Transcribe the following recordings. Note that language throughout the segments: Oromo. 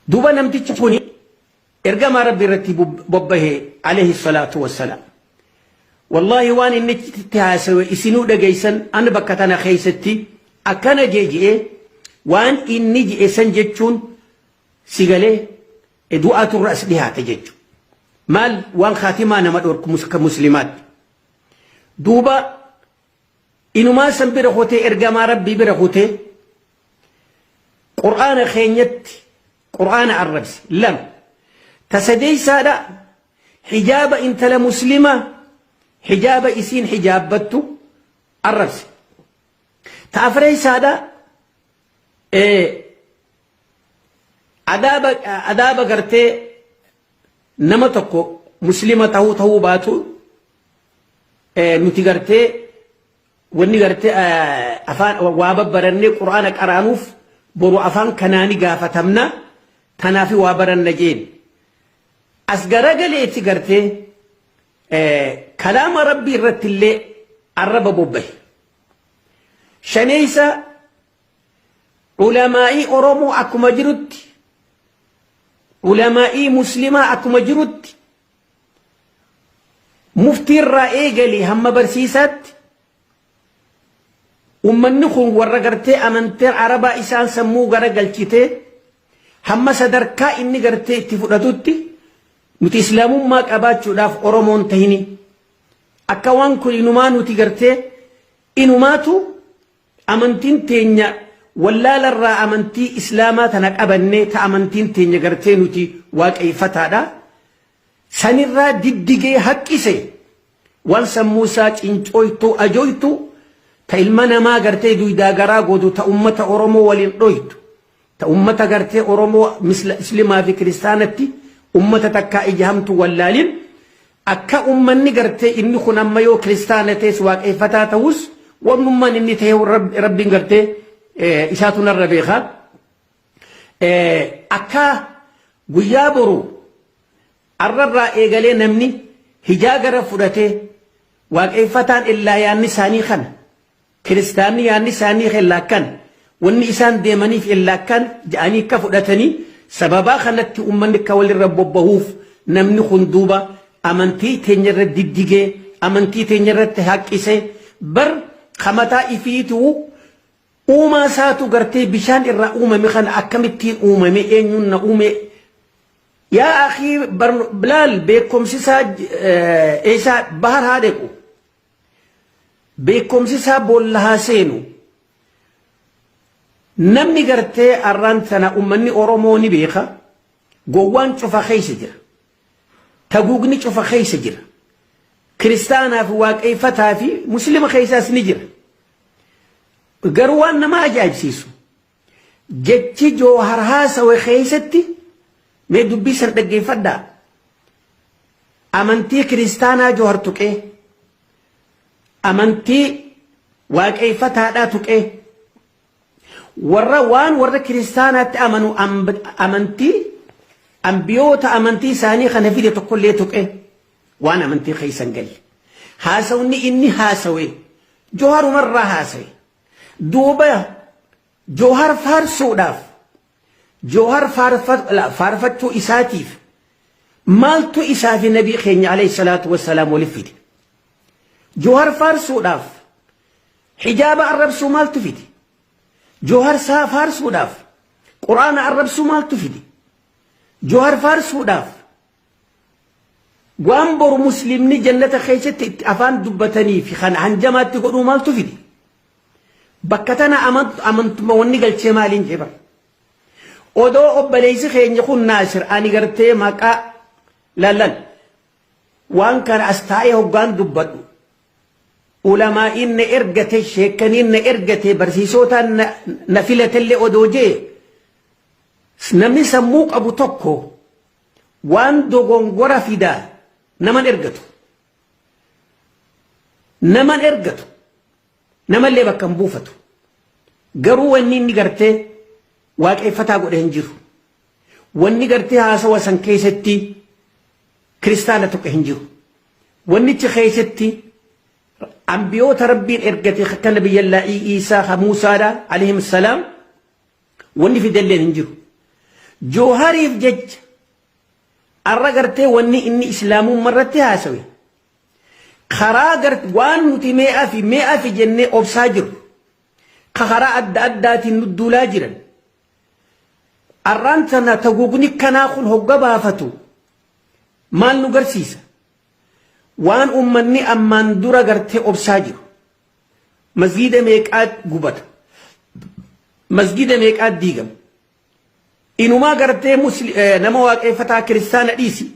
Duuba namtichi kuni ergamaa Rabbi irratti bobbahe alayhi salaatu wassalaam. Wallaahi waan inni itti haasawe isinuu dhageessan an bakka tana keessatti akkana jee je'ee waan inni je'e san jechuun si galee du'aatu irra as dhihaate jechuudha. Maal waan kaatimaa nama dhorku muslimaatti. Duuba inumaa san bira kutee ergamaa Rabbii bira kutee Qur'aana keenyatti Qur'aana arrabse lama. Ta sadeessaadha hijaaba intala muslimaa hijaaba isiin hijaabbattu arrabse. Ta afreessaadha adaaba adaaba gartee nama tokko muslima tahuu tahuu baatu nuti gartee wanni gartee afaan waa babbarannee qur'aana qaraanuuf boru afaan kanaani gaafatamna tanaafi waa baranna jeen as garagaleeti gartee kalaama rabbii irratti illee arraba bobbahe shaneeysa ulamaa'ii Oromoo akkuma jirutti ulamaa'ii muslimaa akkuma jirutti muftiirraa eegalii hamma barsiisaatti ummanni kun warra gartee amanteen arabaa isaan sammuu gara galchitee hamma sadarkaa inni gartee itti fudhatutti nuti islaamummaa qabaachuudhaaf Oromoon tahini akka waan kun inumaa nuti gartee inumaatu amantiin teenya wallaalarraa amantii islaamaa tana qabannee ta amantiin teenya gartee nuti waaqeeffataadha. Sanirraa diddigee haqqise waan sammuu isaa cincooytuu ajooytu ta ilma namaa gartee duydaa garaa gootu ta ummata Oromoo waliin dhoytu ta ummata gartee Oromoo muslimaa fi kiristaanatti ummata takkaa ija hamtu wallaalin akka ummanni gartee inni kun amma yoo kiristaana ta'es waaqeffataa ta'us wannummaan inni ta'e rabbiin gartee isaatu narra beeka. Akka guyyaa boru arrarraa eegalee namni hijaa gara fudhatee waaqeffataan illaa yaanni isaanii kana kiristaanni yaanni isaanii illaa kana wanni isaan deemaniif illaa kana jedhanii akka fudhatanii sababaa kanatti uummanni akka walirra bobbahuuf namni kun duuba amantii teenya irra diddigee amantii teenya irratti haqqisee bar kamataa ifiitu uumaa isaatu gartee bishaan irraa uumame kana akkamittiin uumame eenyuun na uume yaa akii bilaal beekumsi isaa eessaa bahar haa dequ beekumsi isaa boolla haa seenu namni gartee arraan tana ummanni Oromoo ni beeka gowwaan cufa keessa jira taguugni cufa keessa jira kiristaanaa fi waaqeeffataa fi muslima keessaas ni jira garuu waan nama ajaa'ibsiisu jechi Joohar haasawe keessatti mee dubbii san dhaggeeffadhaa amantii kiristaanaa Joohar tuqee amantii waaqeeffataadhaa tuqee warra waan warra kiristaanaatti amanu amantii ambiyoota amantii isaanii kana fide tokkollee tuqee waan amantii keessan galle haasawni inni haasawe Jooharumarraa haasawe duuba Joohar faarsuudhaaf Joohar faarfachuu isaatiif maaltu isaa fi nabii keenya alayhi salaatu wassalaam waliif fide Joohar faarsuudhaaf hijaaba arrabsuu maaltu fide Joohar saa faarsuudhaaf quraana arrabsuu maaltu fide Joohar faarsuudhaaf waan boru muslimni jannata keessatti itti afaan dubbatanii fi kan hanjamaatti godhuu maaltu fide bakka tana amantuma wanni galchee maaliin jee bara odoo obboleessi keenya kun Naasir ani gartee maqaa lallan waan kana as taa'ee hoggaan dubbadhu ulamaa'iin na ergate sheekaniin na ergate barsiisotaan na filatellee odoo jee namni sammuu qabu tokko waan dogongora fidaa naman ergatu naman ergatu namallee bakka hin buufatu garuu wanni inni gartee waaqeffataa godhe hin jiru wanni gartee haasawa san keessatti kiristaana tokko hin jiru wannichi keessatti ambiyoota rabbiin ergate akka nabiyyallaa Iisaa ha Muusaadha alayhim salaam wanni fidelleen hin jiru. Joohariif jecha arra gartee wanni inni islaamummaa irratti haasawe karaa waan nuti mee'aa fi mee'aa fi jennee obsaa jirru ka karaa adda addaatiin nu duulaa jiran arraan tana taguugni kanaa kun hogga baafatu maal nu garsiisa? Waan ummanni ammaan dura gartee obsaa jiru. Masgiida meeqaa gubata? Masgiida meeqaa diigama? Inumaa gartee nama waaqeffataa kiristaana dhiisi.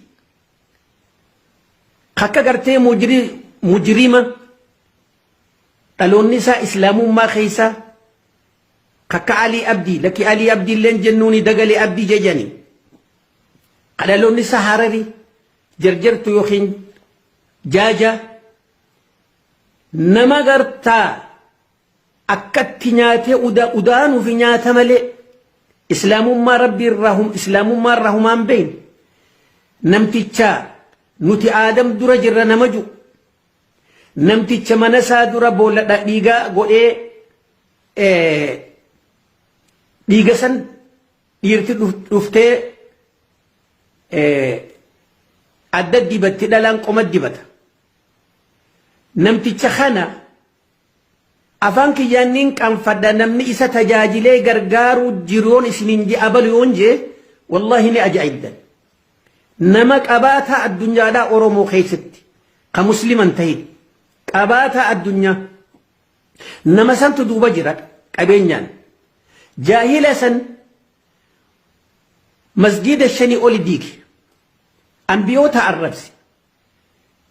Akka gartee mujrima dhaloonni isaa islaamummaa keessaa kakka Alii Abdii, lakki Alii Abdii illeen jennuuni Dagalee Abdii jejani. Dhaloonni isaa Hararii jarjartu yookiin jaaja nama gartaa akkatti nyaatee udaanuu fi nyaata malee islaamummaa rabbii irraa islaamummaa irraa humaan beekne namticha nuti aadam dura jirra nama ju namticha mana isaa dura boolla dhiigaa godhee dhiiga san dhiirti dhuftee adda dibatti, dhalaan qoma dibata. Namticha kana afaan kiyyaan niin qaanfadha. Namni isa tajaajilee gargaaruu jiruun isiniin je abalu yoon jee, wallahi ni ajaa'ibdan. Nama qabaataa addunyaadhaa Oromoo keessatti ka musliman tahin qabaataa addunyaa nama santu duuba jira qabeenyaan. Jaahila san masgiida shanii oli diige, ambiyoota arrabse,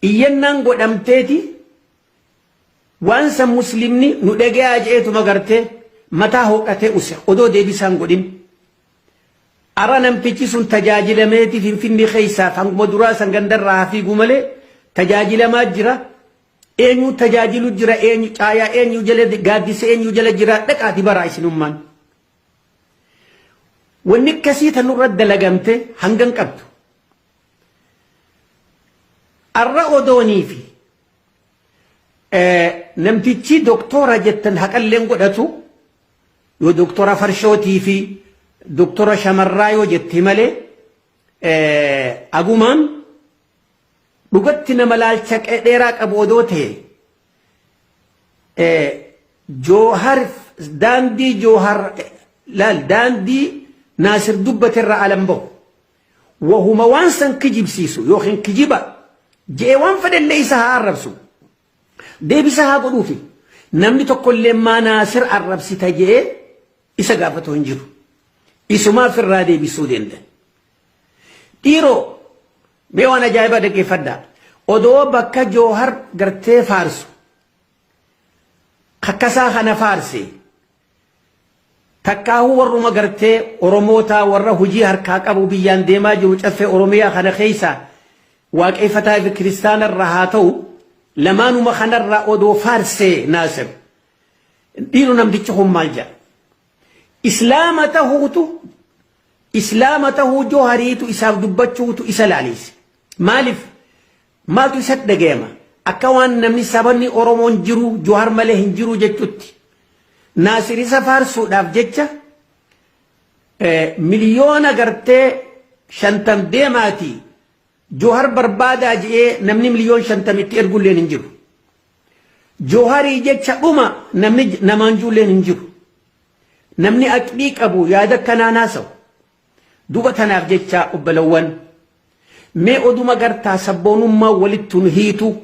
iyyannaan godhamteeti waan san muslimni nu dhagayaa je'eetuma gartee mataa hooqatee use odoo deebisaan godhin. Ara namtichi sun tajaajilameeti Finfinnee keessaa hanguma duraa san gandarraa hafiigu malee tajaajilamaa jira. Eenyu tajaajilu jira? Eenyu caayaa eenyu jala, gaaddisa eenyu jala jira? Dhaqaati baraa isinummaan. Wanni akkasii tanurra dalagamte hangan qabdu. Arra odoonii fi namtichi doktora jettan haqalleen godhatu yoo doktora farshootii fi doktora shamarraa yoo jette malee, agumaan dhugatti nama laalcha dheeraa qabu odoo ta'e, Joohar daandii Joohar laal daandii Naasir dubbaterraa alan bahu. Wahuma waan san kijibsiisu yookiin kijiba je'ee waan fedhellee isa haa arrabsu. Deebisa haa godhuufi. Namni tokkollee maa Naasir arrabsita je'ee isa gaafatu hin jiru. Isumaaf irraa deebisuu danda'a. Dhiiroo, mee waan ajaa'ibaa dhaggeeffadhaa. Odoo bakka Joohar gartee faarsu kakkasaa kana faarse takkaahuu warruma gartee Oromootaa warra hojii harkaa qabu biyyaan deemaa jiru caffee Oromiyaa kana keessa waaqeffataa fi kiristaana irraa haa ta'u, lamaanuma kanarraa odoo faarsee Naasir, dhiiroo, namtichi kun maal jedha? Islaama tahuutu, islaama tahuu Joohariitu isaaf dubbachuutu isa laalise. Maaliif? Maaltu isatti dhagayama? Akka waan namni sabanni Oromoon jiru Joohar malee hin jiru jechutti. Naasir isa faarsuudhaaf jecha 50 miliyoona deemaati Joohar barbaadaa je'ee namni 50 miliyoona ergulleen hin jiru. Jooharii jecha dhuma namni namaan juulleen hin jiru. Namni aqlii qabu yaada akkanaa naasawu. Duba tanaaf jecha obbolawwan, mee oduma gartaa sabboonummaa walitti nu hiitu,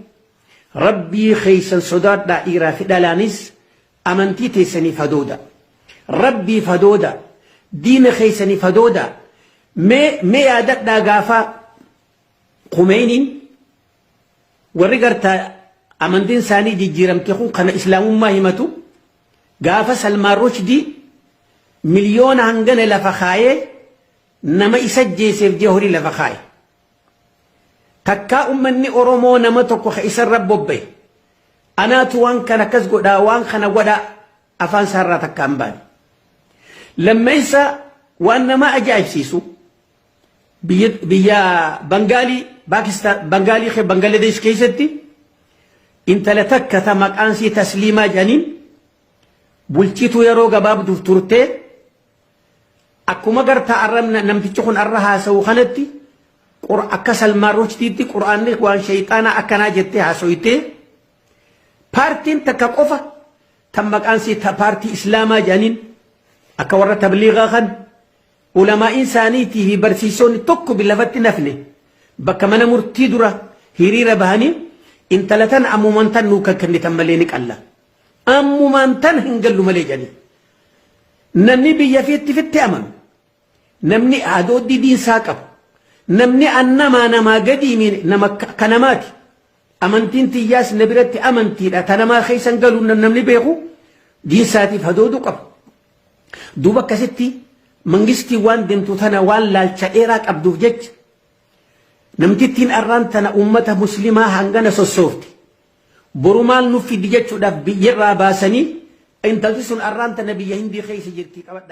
rabbii keessan sodaadhaa. Dhiiraa fi dhalaanis amantii teessaniif hadooda. Rabbiif hadooda. Diina keessaniif hadooda. Mee yaadadhaa, gaafa Kumeeniin warri gartaa amantiin isaanii jijjiiramte kun kana islaamummaa himatu, gaafa Salmaan Rushdii miliyoona hangana lafa kaayee nama isa jeeseef jee horii lafa kaaye. Takkaa ummanni Oromoo nama tokko ka isarra bobba'e anaatu waan kana akkas godhaa, waan kana godhaa afaan isaarraa takka hin baane. Lammeessa, waan nama ajaa'ibsiisu, biyya Bangaalii, Paakistaan, Bangaalii, Bangaladesh keessatti intala takka ta maqaan sii Tasliimaa jedhaniin bulchituu yeroo gabaabduuf turtee. Akkuma gartaa arra namtichi kun arra haasa'u kanatti akka Salmaan Rushdiitti Qur'aanni waan shayxaanaa akkanaa jettee haasoytee, paartiin takka qofa tan maqaan sii paartii Islaamaa jedhaniin, akka warra tabliigaa kan ulamaa'iin isaaniitii fi barsiisonni tokko lafatti nafne, bakka mana murtii dura hiriira bahanii, intala tan ammumaan tan nuu kan kennitan malee ni qalla, ammumaan tan hin gallu malee jedhanii. Namni biyya fiitti fitti amanu, namni hadooddii diinsaa qabu, namni annamaa namaa gadii, nama kanamaati, amantiin tiyyaas na biratti amantiidha, tanamaa keessan galu, namni beeku diinsaatiif hadoodu qaba. Duuba akkasitti mangistii waan deemtu tana waan laalcha dheeraa qabduuf jecha, namtittiin arraan tana ummata Muslimaa hangana sossoofte boru maal nuuf fiddi jechuudhaaf biyyarraa baasanii, intalti sun arraan tana biyya Hindii keessa jirti qabadha.